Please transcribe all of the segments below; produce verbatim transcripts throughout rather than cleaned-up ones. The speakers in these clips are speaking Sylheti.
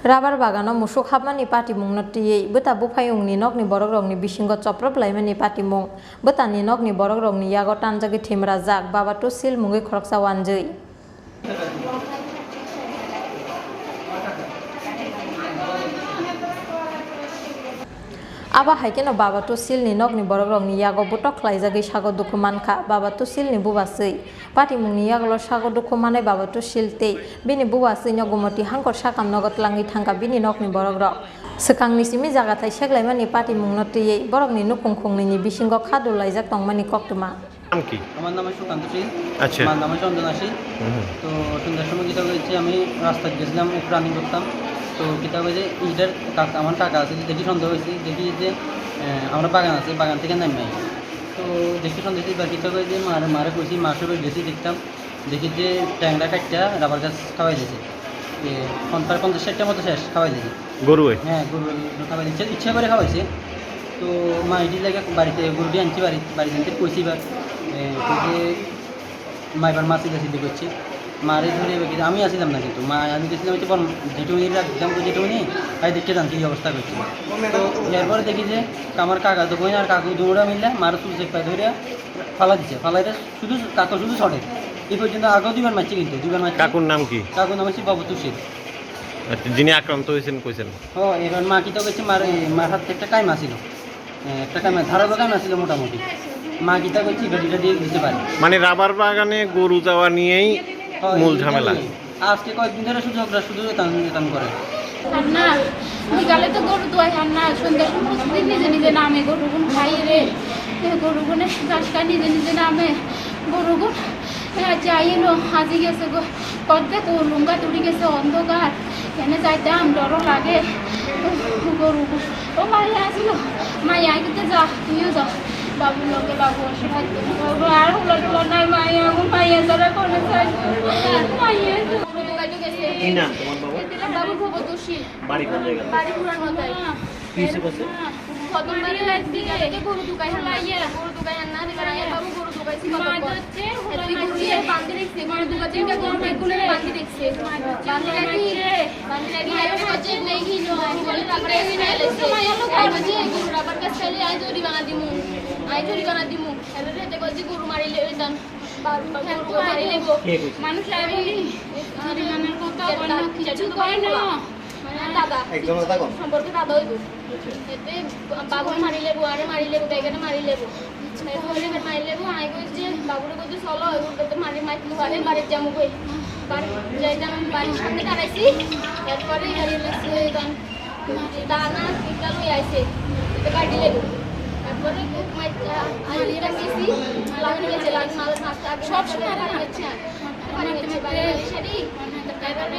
Rabar bagano musuk habmani patimungno tiyei bwta buphaiyungni nokni borokrokni bisingo choprop laimani patimung. Bwtani nokni borokrokni yago tanjagwi thimra jak Baba Tusil mungwi khoroksa wanjwi. Abo hai kheno Baba Tusilni nokni borokrokni yago butok khlaijagwi sago dukhu mankha Baba Tusilni bubaswi. Patimungni yagulo sago dukhu manai Baba Tusil tei bini bubaswino Gumoti hangkor sakam nogo tlangwi thangkha bini nokni borokrok. Swkangni simi jagathai seklaimani patimungno twiwi borokni nukhung khungnwini bisingo khadul laijak tongmani koktwma. নাম কি? আমার নাম হচ্ছে সুকান্ত সিং। আচ্ছা। মার নাম হচ্ছে অঞ্জনা সিং। হুম। তো সন্ধ্যার সময় কিতা হয়েছে, আমি রাস্তায় গেছিলাম, একটু রানিং করতাম। তো কিতা হয়েছে, ইটার কাক-, আমার কাকা আছে, দেখি সন্দেহ হয়েছে, দেখি যে, আহ, আমরা বাগান আছে, বাগান থেকে নামি নাই। তো দেখি সন্দেহ হয়েছে, এবার কিতা হয়েছে, মারে, মারে কইছি, মার সঙ্গে গেছি দেখতাম, দেখি যে ট্যাংরা কাটটা রাবার গাছ খাওয়াই দিয়েছে। এ, পঞ্চাশ, পঞ্চাশ ষাটটার মতো শেষ খাওয়াই দিয়েছে। গরুয়ে? হ্যাঁ, গরু, গরু খাওয়াই দিচ্ছে, ইচ্ছা করে খাওয়াইছে। তো মা এটি জায়গা বাড়িতে গরুটি আনছি, বাড়ি, বাড়িতে আনতে কইছি এবার, এ, কইছে মা এবার মাছ সিদ্ধা সিদ্ধি করছে। মারে ধরে এবার কিন্তু আমি আসছিলাম না, কিন্তু মা, আমি গেছিলাম হচ্ছে বড় জেঠুমনির রাখছিলাম, ওই জেঠুমনি, তাই দেখতে জানছি এই অবস্থা করছে। তো এরপরে দেখি যে আমার কাকা তো বোন আর কাকু দুমুড়া মিললে মারে চুল চেপা ধরে ফালা দিছে, ফালাইতে শুধু কাকা শুধু ছড়ে। এই পর্যন্ত আগেও দুইবার মারছে, কিন্তু দুইবার মারছে। কাকুর নাম কি? কাকুর নাম হচ্ছে বাবু তুষির। আচ্ছা, যিনি আক্রান্ত হয়েছেন কইছেন? ও, এবার মা কিতা করছে, মার, এ, মার হাতে একটা কাইমা ছিল। এ, একটা কাইমা, ধারালো কাইমা ছিল মোটামুটি। মা কিতা করছে, গাড়িটা দিয়ে দিতে পারে। মানে রাবার বাগানে গরু যাওয়া নিয়েই হয়, মূল এটা ঝামেলা। নিয়ে। আজকে কয়েকদিন ধরে শুধু ঝগড়া, শুধু এতান, এতান করে। আর না, বিকালে তো গরু দোয়াই আর না, সন্ধ্যার সময় প্রতিদিন নিজে নিজে নামে গরুগুন খাই রে। এ গরুগুনে ঘাস খায় নিজে নিজে নামে। গরুগুন, এ, যাই এলো, হাজি গেছে গো। কদ্দে কুলুঙ্গা তুড়ি গেছে অন্ধকার। এনে যাইতাম, ডরও লাগে। গরুগুন। ও মাইয়া আসলো। মাইয়া, আগে যা, তুইও যা। বাবুর লগে বাবু অসহায়। বাবু আর হুলা টুলা নাই, মাইয়া, আমার মাইয়া ছাড়া কোনে যাইব? মাইয়া। গরু দোয়াইতে গেছে। কি নাম তোমার বাবার? বাবু ভবতোষী। বাড়ি কোন জায়গায়? বাড়ি পুরান মাথায়। কি হয়েছে বলছে? প্রথমবারে বিকালে গরু দোয়াই হারনা। গরু দোয়াই হারনা, এবার আইয়া বাবু গরু দোয়াইছি কতক্ষণ। এতে গরু দিয়ে বান্ধি রাখছে, গরু দোয়াই তিনটা গরু বান্ধি রাখছে। বান্ধি রাখি, বান্ধি রাখি, আইয়া করছে, দেখি নো, বলে রাবার গাছ ফেলে দিছে। আর বলছে, "এই গরু রাবার গাছ ফেলে, আই জরিমানা দিমু, আই জরিমানা দিমু।" এবার এতে করছে, "গরু মারিলে ওই দাম, বারো, গরু মারিলে গো।" কে কইছে? মানুষ আইবনি, জরিমানার কথা বলে না, কিচ্ছু করে না। মানে দাদা, একজন দাদা কোন? সম্পর্কে দাদা হইব। আচ্ছা। এতে বাবু মারিলে গো, আরে মারিলে গো, বেগেনে মারিলে গো। এরপরে এবার মারিলে গো, আই কই যে বাবুরে কইতে চলো, এবার তো মারি মাইতে পারে, বাড়ির যামু কই। বাড়ি যাইতাম, আমি বাড়ির সামনে দাঁড়াইছি। এরপরে গাড়ি লাগছে, তখন দানা একটা লই আইছে। এতে গাড়ি লেবু। এরপরে খুব মাইতে, আই এটা গেছি, লাঠি গেছে, লাঠি মারতে মারতে আগে সব সময় মারা হচ্ছে। বাড়ি হচ্ছে, বাড়ি হচ্ছে, সেটি। এরপরে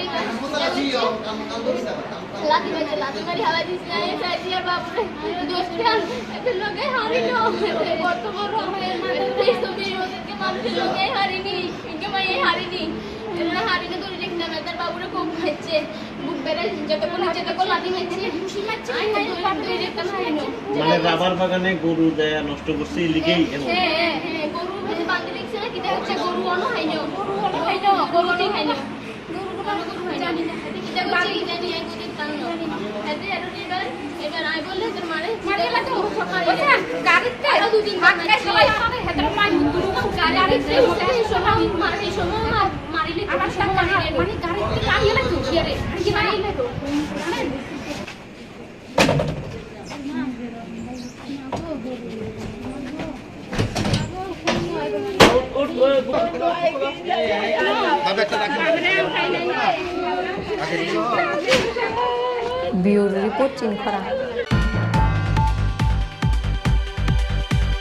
লাঠি মারছে, লাঠি মারি হালা দিছি, আমি চাইছি আর বাবুরে দোষ দেন। এদের লোকে হারিল, কত বড়, তেইশ চব্বিশ বছরকে মানুষের লোকে হারিনি, ইনকে মাইয়ে হারিনি। এরা হারিনি ধরে দেখলাম, এদের বাবুরে খুব খাচ্ছে। বুক বেড়ে যতক্ষণ, যতক্ষণ লাঠি মারছে, আই তো দৌড়ে, দৌড়ে দেখতাম হারিনি। মানে রাবার বাগানে গরু দেয়া নষ্ট করছে, এই লিগেই এমন? হ্যাঁ, হ্যাঁ, হ্যাঁ, গরু মানে বান্ধি দেখছে না, কিতা হচ্ছে, গরু অনো হাইনো, গরু অনো হাইনো, গরু অনো হাইনো। ব্যুরো রিপোর্ট, চিনখরা।